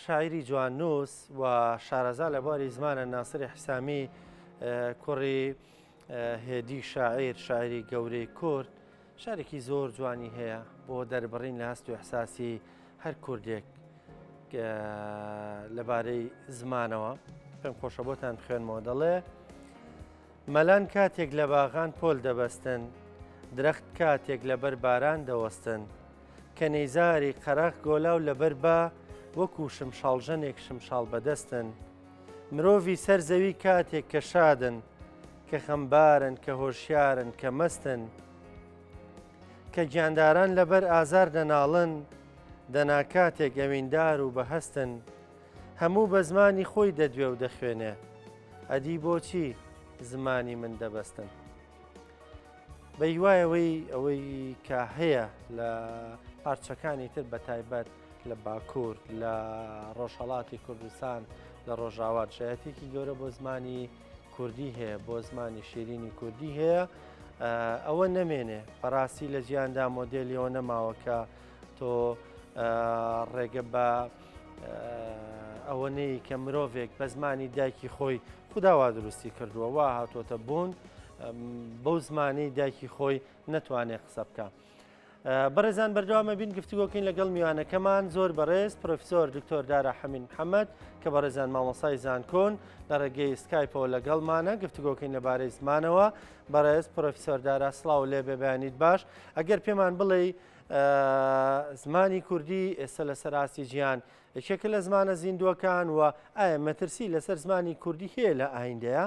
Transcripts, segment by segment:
شاعیری جواننووس و شارەزا لە بواری زمانە ناسری حیسامی کوڕی هێدی شاعیر شاعری گەورەی کورد شارێکی زۆر جوانی هەیە بۆ دەربڕین لە هەست و احساسی هەر کوردێک لەبارەی زمانەوە پێم خۆشە بۆتان بخوێنمەوە دەڵێ مەلان کاتێک لە باغان پۆل دەبەستن، درەخت کاتێک لەبەر باران دەوەستن، کە نەیزاری قەراخ گۆلاو لەبەر با وەکوو شمشاڵژەنێک شمشاڵ بەدەستن. مرۆڤی سەر زەوی کاتێک کە شادن، کە خەمبارن، کە هۆشیارن، کە مەستن، کە گیانداران لەبەر ئازار دەناڵن، دەنا کاتێک ئەویندار و بەهەستن، هەموو بە زمانی خۆی دەدوێ و دەخوێنێ. ئەدی بۆچی زمانی من دەبەستن؟ بە هیوای ئەوەی ئەوەی کە هەیە لە پارچەکانی تر بە تایبەت لە باکوور لە ڕۆژهەڵاتی کوردستان لە ڕۆژاوا دژایەتێکی گەورە بۆ زمانی کوردی هەیە بۆ زمانی شیرینی کوردی هەیە ئەوە نەمێنێ بەڕاستی لە جیاندا مۆدێلیەوە نەماوە کە تۆ ڕێگە بە ئەوە نەی کە مرۆڤێک بە زمانی دایکی خۆی خودا وا دروستی کردووە وا هاتووەتە بوون بەو زمانی دایکی خۆی نەتوانێت قسە بکە. بەڕێزان بەردەوامە بین گفتوگۆکەین لەگەڵ میوانەکەمان زۆر بەڕێز پرۆفسۆر دکتۆر دارا حەمین محەممەد کە بەڕێزان مامۆسای زانکۆن لە ڕێگەی سکایپەوە لەگەڵمانە گفتوگۆکەین لەبارەی زمانەوە بەڕێز پرۆفسۆر دارا سڵاو لێ بێ بەیانیت باش ئەگەر پێمان بڵێ زمانی کوردی ئێستا لەسەر ئاستی جیهان یەکێکە لە زمانە زیندووەکان و ئایا مەترسی لەسەر زمانی کوردی هەیە لە ئایندەیە؟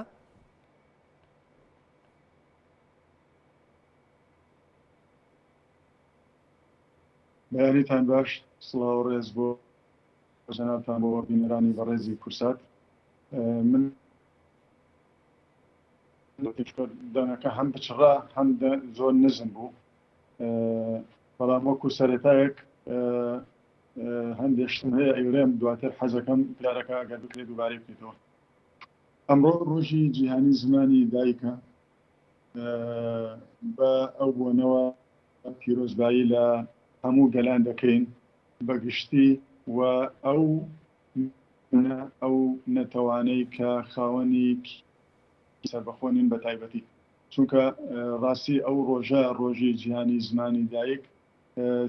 بەیانیتان باش سڵاو ڕێز بۆ جەنابتان بۆ بینەرانی بەڕێزی کورسات من دەنگەکە هەم بچڕا هەم زۆر نزم بوو بەڵام وەکو سەرەتایەک هەندێک شتم هەیە ئەیڵێم دواتر حەزەکەم پرسیارەکە ئەگەر بکرێت دووبارەی بکەیتەوە. ئەمڕۆ ڕۆژی جیهانی زمانی دایکە بە ئەو بۆنەوە پیرۆزبایی لە هەموو گەلان دەکەین بە گشتی و ئەو ئەو نەتەوانەی کە خاوەنی سەربەخۆ نین بە تایبەتی. چونکە ڕاستی ئەو ڕۆژە ڕۆژی جیهانی زمانی دایک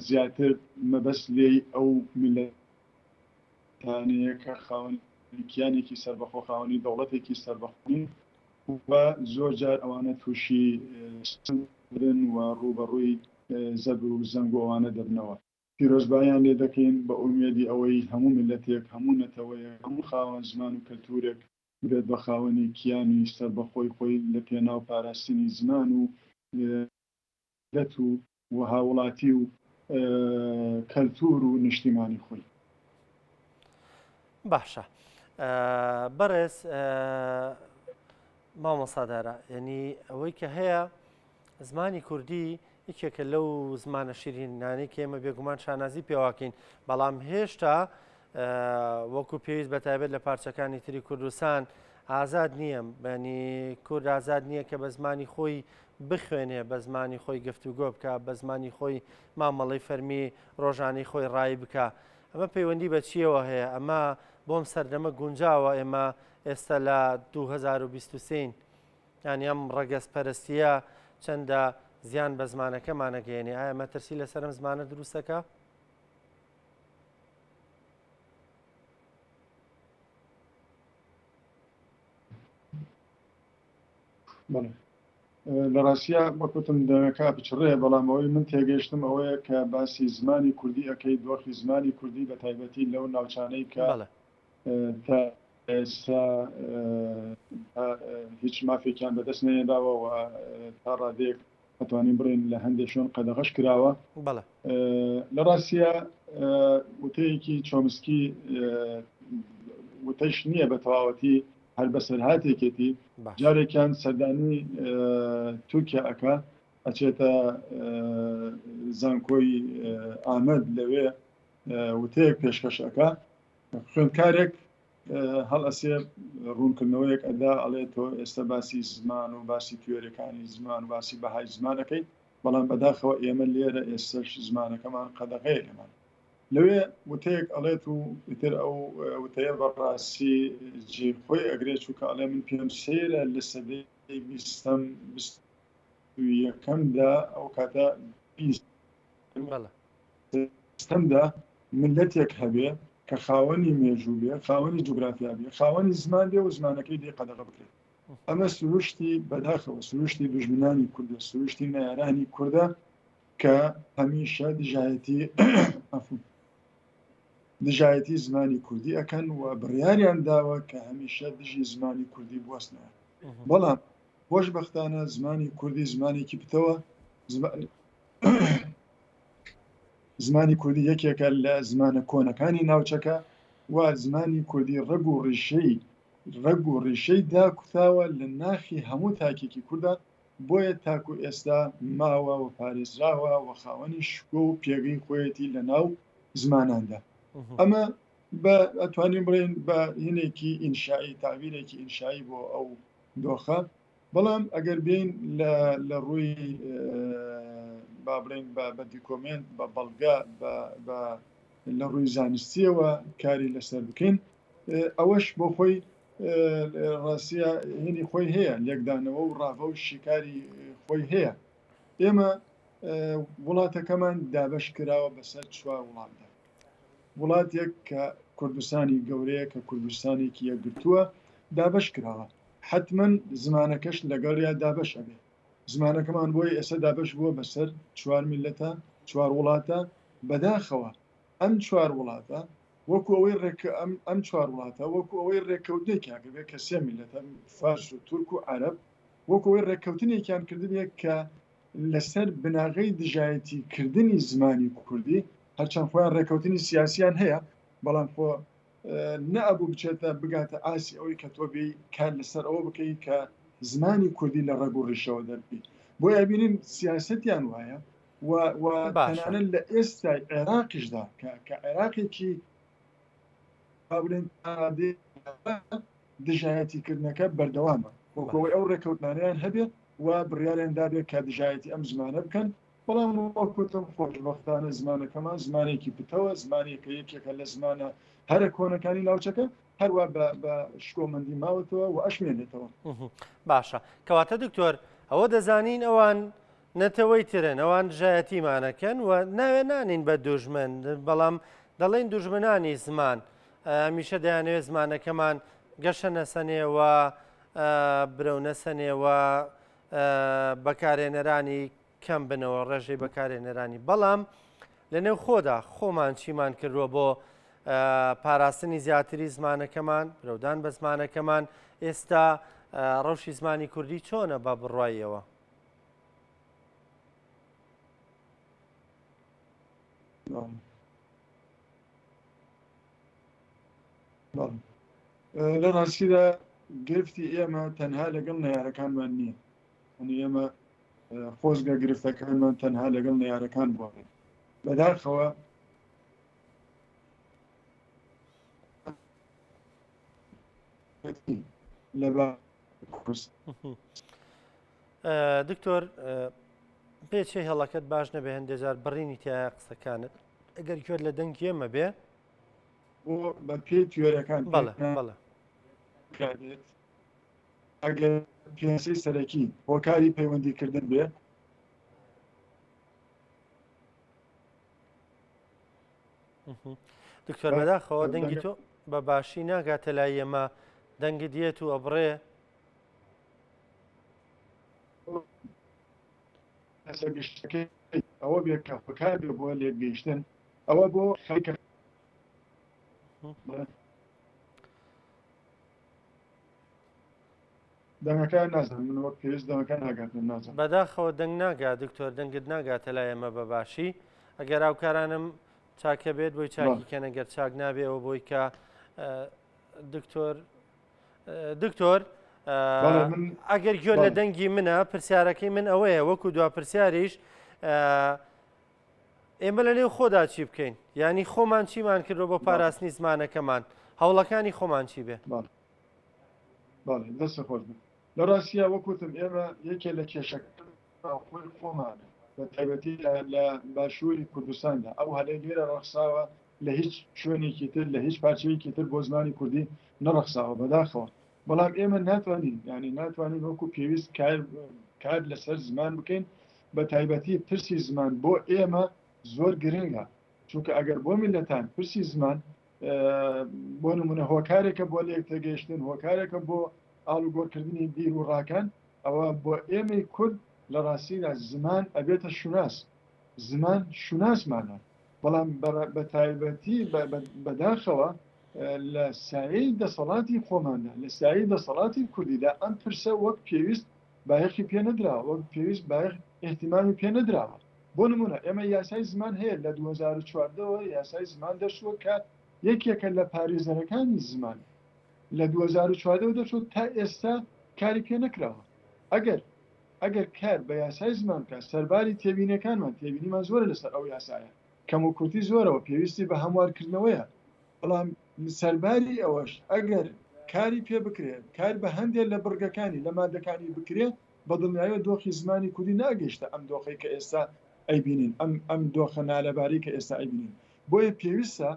زیاتر مەبەست لێی ئەو میللەتانەیە کە خاوەنی کیانێکی سەربەخۆ خاوەنی دەوڵەتێکی سەربەخۆ نین و زۆر جار ئەوانە تووشی ستەم دەبن و ڕووبەڕووی زەبر و زەنگ و ئەوانە دەبنەوە. پیرۆزباییان لێ دەکەین بە ئومێدی ئەوەی هەموو میللەتێک، هەموو نەتەوەیەک، هەموو خاوەن زمان و کەلتوورێک ببێت بە خاوەنی کیانی سەربەخۆی خۆی لە پێناو پاراستنی زمان و میللەت و و هاوڵاتی و کەلتوور و نیشتیمانی خۆی. باشە بەڕێز مامۆستا دارا یعنی ئەوەی کە هەیە زمانی کوردی یەکێکە لەو زمانە شیرینانەی کە ئێمە بێگومان شانازی پێواکەین بەڵام هێشتا وەکو پێویست بە تایبەت لە پارچەکانی تری کوردستان ئازاد نییە بەنی کورد ئازاد نییە کە بە زمانی خۆی بخوێنێ بە زمانی خۆی گفتوگۆ بکە بە زمانی خۆی مامەڵی فەرمی ڕۆژانەی خۆی ڕای بکە ئەمە پەیوەندی بە چیەوە هەیە ئەمە بۆم سەردەمە گونجاوە ئێمە ئێستا لە 2023 یانی ئەم ڕەگەزپەرستییە چەندە زیان بە زمانەکەمان ئەگەیەنێ؟ ئایا مەترسی لەسەر ئەم زمانە دروست دەکا؟ بەڵێ لە ڕاستیا وەک وتم دەنگەکە بچڕێ بەڵام ئەوەی من تێگەیشتم ئەوەیە کە باسی زمانی کوردی ئەکەی دۆخی زمانی کوردی بە تایبەتی لەو ناوچانەی کە بەڵێ تا ئێستا هیچ مافێکیان بەدەست نەهێنراوە و تا ڕادەیەک ئەتوانین بڵێین لە هەندێک شوێن قەدەغەش کراوە. بەڵێ. لە ڕاستیا وتەیەکی چۆمسکی وتەش نییە بە تەواوەتی هەر بەسەرهاتێکێتی باش. جارێکیان سەردانی تورکیا ئەکا ئەچێتە زانکۆی ئامەد لەوێ وتەیەک پێشکەش ئەکا خوێندکارێک هەڵئەسێ ڕوونکردنەوەیەک ئەدا ئەڵێ تۆ ئێستا باسی زمان و باسی تیۆریەکانی زمان و باسی بەهای زمان ئەکەی بەڵام بەداخەوە ئێمە لێرە ئێستەش زمانەکەمان قەدەغەیە لێمان. لەوێ وتەیەک ئەڵێت و ئیتر ئەو وتەیە بەڕاستی جێی خۆی ئەگرێت چونکە ئەڵێ من پێم سەیرە لە سەدەی بیستەم یەکەمدا ئەو کاتە بیستەمدا میللەتێک هەبێ کە خاوەنی مێژوو بێ خاوەنی جوگرافیا بێ خاوەنی زمان بێ و زمانەکەی لێ قەدەغە بکرێت ئەمە سروشتی بەداخەوە سروشتی دوژمنانی کوردە سروشتی نەیارانی کوردە کە هەمیشە دژایەتی دژایەتی زمانی کوردی ئەکەن و بڕیاریان داوە کە هەمیشە دژی زمانی کوردی بوەستنەوە بەڵام خۆشبەختانە زمانی کوردی زمانێکی پتەوە زمانی کوردی یەکێکە لە زمانە کۆنەکانی ناوچەکە و زمانی کوردی ڕەگ و ڕیشەی ڕەگ و ڕیشەی داکوتاوە لە ناخی هەموو تاکێکی کووردا بۆیە تاکو ئێستا ماوە و پارێزراوە و خاوەنی شکۆ و پێگەی خۆیەتی لە ناو زماناندا. ئەمە بە ئەتوانین بڵێین بە هینێکی ئینشایی تەعبیرێکی ئینشایی بۆ ئەو دۆخە بەڵام ئەگەر بێین لە لە ڕووی با بڵێین بە بە دیکۆمێنت بە بەڵگە بە بە لە ڕووی زانستیەوە کاری لەسەر بکەین ئەوەش بۆ خۆی ڕاستیە هینی خۆی هەیە لێکدانەوە و ڕاڤە و شیکاری خۆی هەیە ئێمە وڵاتەکەمان دابەش کراوە بەسەر چوار وڵاتدا وڵاتێک کە کوردستانی گەورەیە کە کوردستانێکی یەکگرتووە دابەش کراوە حتمما زمانەکەش لەگەڵیا دابەش ئەبێ زمانەکەمان بۆی ئێستا دابەش بووە بەسەر چوار میلەتە چوار وڵاتە بەداخەوە ئەم چوار وڵاتە وەکو ئەوەی ڕێک ئەم ئەم چوار وڵاتە وەکو ئەوەی ڕێککەوتنێکیان کردبێت کە سێ میللەتە فارس و تورک و عەرەب وەکو ئەوەی ڕێککەوتنێکیان کردبێت کە لەسەر بناغەی دژایەتی کردنی زمانی کوردی هەرچەند خۆیان ڕێککەوتنی سیاسیان هەیە بەڵام خۆ نەئەبوو بچێتە بگاتە ئاسی ئەوەی کە تۆ بێی کار لەسەر ئەوە بکەی کە زمانی کوردی لە ڕەگ و ڕیشەوە دەربکەی بۆیە ئەبینین سیاسەتیان وایە و و باشە. تەنانەت لە ئێستای عێراقیشدا کە کە عێراقێکی با بڵێین تا ڕادەیەک دژایەتی کردنەکە بەردەوامە وەکو ئەوەی ئەو ڕێکەوتنانەیان هەبێ و بڕیاریان دابێ کە دژایەتی ئەم زمانە بکەن بەڵام وەک وتم خۆشبەختانە زمانەکەمان زمانێکی پتەوە زمانێکە یەکێکە لە زمانە هەرە کۆنەکانی ناوچەکە هەروا بە بە شکۆمەندی ماوەتەوە و ئەشمێنێتەوە. باشە کەواتە دکتۆر ئەوە دەزانین ئەوان نەتەوەی ترن ئەوان دژایەتیمانەکەن و ناوێ نانین بە دوژمن بەڵام دەڵێن دوژمنانی زمان هەمیشە دەیانەوێت زمانەکەمان گەشە نەسەنێ و برەو نەسەنێ و بەکارێنەرانی کەم بنەوە ڕێژەی بەکارێنەرانی بەڵام لە نێو خۆدا خۆمان چیمان کردووە بۆ پاراستنی زیاتری زمانەکەمان برەودان بە زمانەکەمان ئێستا ڕەوشی زمانی کوردی چۆنە بە بڕوایەوە؟ لە ڕاستیدا گرفتی ئێمە تەنها لەگەڵ نەیارەکانمان نییە ئەنی ئێمە خۆزگە گرفتەکانمان تەنها لەگەڵ نەیارەکان بووە بەداخەوە لە دکتۆر پێچێ هێڵەکەت باش نەبێ هەندێ جار بڕینی تایە قسەکانت ئەگەر گوێت لە دەنگ ئێمە بێ بۆ بە پێی تیۆرەکان بەڵێ بەڵێ کرابێت ئەگەر پێناسەی سەرەکی هۆکاری پەیوەندیکردن بێ دکتۆر بەداخەوە دەنگی تۆ بە باشی ناگاتە لای ئێمە دەنگت دێت و ئەبڕێ پرسە گشتەکەی ئەوە بێ کە هۆکار بێ بۆ لێکگەیشتن ئەوە بۆ خەڵکە دەنگەکە نازانم من وەک پێویست دەنگەکە ناگات من نازانم. بەداخەوە دەنگ ناگات دکتۆر دەنگت ناگاتە لای ئێمە بە باشی ئەگەر هاوکارانم چاکە بێت بۆی چاکی کەن ئەگەر چاک نابێ ئەوە بۆی کە دکتۆر دکتۆر ئەگەر گوێ لە دەنگی منە پرسیارەکەی من ئەوەیە وەکو دوا پرسیاریش ئێمە لە نێو خۆدا چی بکەین ینی خۆمان چیمان کردو بۆ پاراستنی زمانەکەمان هەوڵەکانی خۆمان چی بێ دەست خۆش بێت لە ڕاستیا وەکوتم ئێمە یەکێ لە کێشەکە خۆی خۆمانە بە تایبەتی لە باشووری کوردستاندا ئەو هەلەی لێرە ڕەخساوە. لە هیچ شوێنێکی تر لە هیچ پارچەیەکی تر بۆ زمانی کوردی نەڕەخساوە بەداخەوە بەڵام ئێمە ناتوانین یعنی ناتوانین وەکو پێویست کار کار لەسەر زمان بکەین بە تایبەتی پرسی زمان بۆ ئێمە زۆر گرنگە چونکە ئەگەر بۆ میلەتان پرسی زمان بۆ نمونە هۆکارێکە بۆ لێک تێگەیشتن هۆکارێکە بۆ ئاڵوگۆڕکردنی بیر و ڕاکان ئەوە بۆ ئێمەی کورد لە ڕاستیدا زمان ئەبێتە شوناس زمان شوناسمانە بەڵام بە تایبەتی بەداخەوە لە سایەی دەسەڵاتی خۆماندا لە سایەی دەسەڵاتی کوردیدا ئەم پرسە وەک پێویست بایەخی پێ نەدراوە وەک پێویست بایەخ ئیهتیمامی پێ نەدراوە بۆ نمونە ئێمە یاسای زمان هەیە لە 2014 ەوە یاسای زمان دەرچووە کە یەکێکە لە پارێزەرەکانی زمان لە 2014 ەوە دەرچووە تا ئێستا کاری پێ نەکراوە ئەگەر ئەگەر کار بە یاسای زمان بکات سەرباری تێبینیەکانمان تێبینیمان زۆرە لەسەر ئەو یاسایە کەموکورتی زۆرەوە پێویستی بە هەموارکردنەوەیە بەڵام سەرباری ئەوەش ئەگەر کاری پێ بکرێت کار بە هەندێک لە بڕگەکانی لە مادەکانی بکرێت بە دڵنیایەوە دۆخی زمانی کوردی ناگەیشتە ئەم دۆخەی کە ئێستا ئەیبینین ئەم ئەم دۆخە نالەباری کە ئێستا ئەیبینین بۆیە پێویستە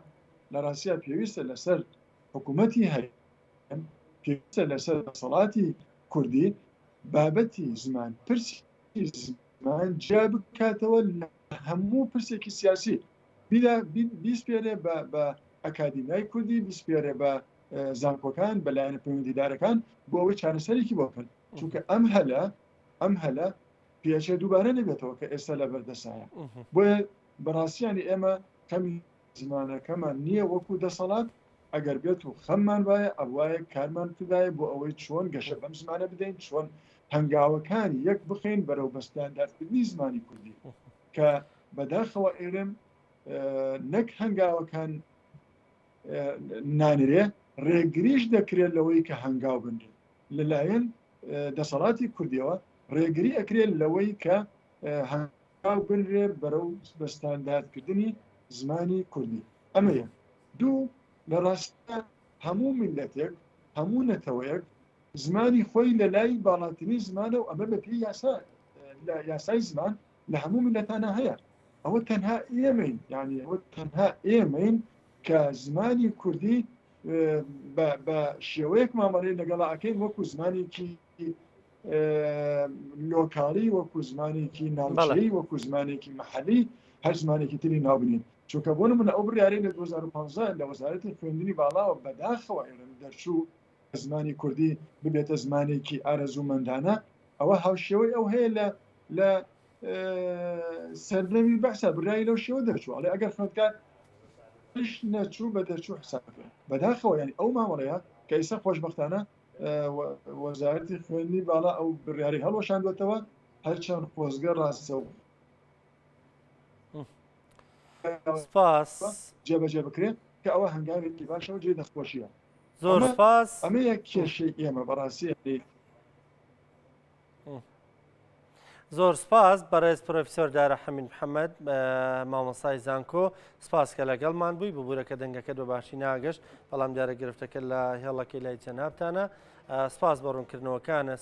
لە ڕاستیا پێویستە لەسەر حکوومەتی هەرێم پێویستە لەسەر دەسەڵاتی کوردی بابەتی زمان پرسی زمان جیا بکاتەوە لە هەموو پرسێکی سیاسی بیسپێرێ بە ئەکادیمیای کوردی بیسپێرێ بە زانکۆکان بە لایەنە پەیوەندیدارەکان بۆ ئەوەی چارەسەرێکی بۆ بکەن چونکە ئەم هەلە ئەم هەلە پێچێ دووبارە نەبێتەوە کە ئێستا لە بەردەسایە بۆیە بەڕاستیانی ئێمە کەمی زمانەکەمان نییە وەکو دەسەڵات ئەگەر بێت و خەممان وایە ئەوایە کارمان بکردایە بۆ ئەوەی چۆن گەشە بەم زمانە بدەین چۆن هەنگاوەکانی یەک بخەین بەرەو بەستانداردکردنی زمانی کوردی کە بەداخەوە ئێرم نەک هەنگاوەکان نانرێ ڕێگریش دەکرێت لەوەی کە هەنگاو بنرێت لەلایەن دەسەڵاتی کوردیەوە ڕێگری ئەکرێت لەوەی کە هەنگاو بنرێ بەرەو بەستانداردکردنی زمانی کوردی ئەمەیە دوو لە ڕاستە هەموو میلەتێک هەموو نەتەوەیەک زمانی خۆی لە لای باڵاترین زمانە و ئەمە بەپێی یاسا لە یاسای زمان لە هەموو میلەتانە هەیە ئەوە تەنها ئێمەین یعنی ئەوە تەنها ئێمەین کە زمانی کوردی بە شێوەیەک مامەڵەی لەگەڵا ئەکەین وەکو زمانێکی لۆکاڵی وەکو زمانێکی ناوچەیی وەکو زمانێکی محەلی هەر زمانێکی تری ناوبنین چونکە بۆ نمونە ئەو بڕیارەی لە 2015 لە وەزارەتی خوێندنی باڵاوە بەداخەوە ئێرە دەرچوو زمانی کوردی ببێتە زمانێکی ئارەزوومەندانە ئەوە هاوشێوەی ئەو هەیە لە لە سەردەمی بەحسا برای لەو شێوە دەرچوو ئەڵێ ئەگەر خوێندکار نەچوو بە دەرچوو حساب بەداخەوە ینی ئەو مامەڵەیە کە ئیسا خۆشببختانە وەزارەتی خوێندنی باڵا ئەو بڕیاری هەڵوەشاندوێتەوە هەرچەند خۆزگە ڕاستە و سپاس جێبەجێ بکرێت کە ئەوە هەنگاوێکی باشەوە جێ دەستخۆشیە زۆر سپاس ئەمەیە کێشەی ئێمە بەڕاستی زۆر سپاس بەڕێز پرۆفیسۆر دارا حەمید محەممەد مامۆسای زانکۆ سپاس کە لەگەڵمان بووی ببوورە کە دەنگەکەت بە باشی ناگەشت بەڵام دیارە گرفتەکە لە هێڵەکەی لای جەنابتانە سپاس بە ڕوونکردنەوەکانە.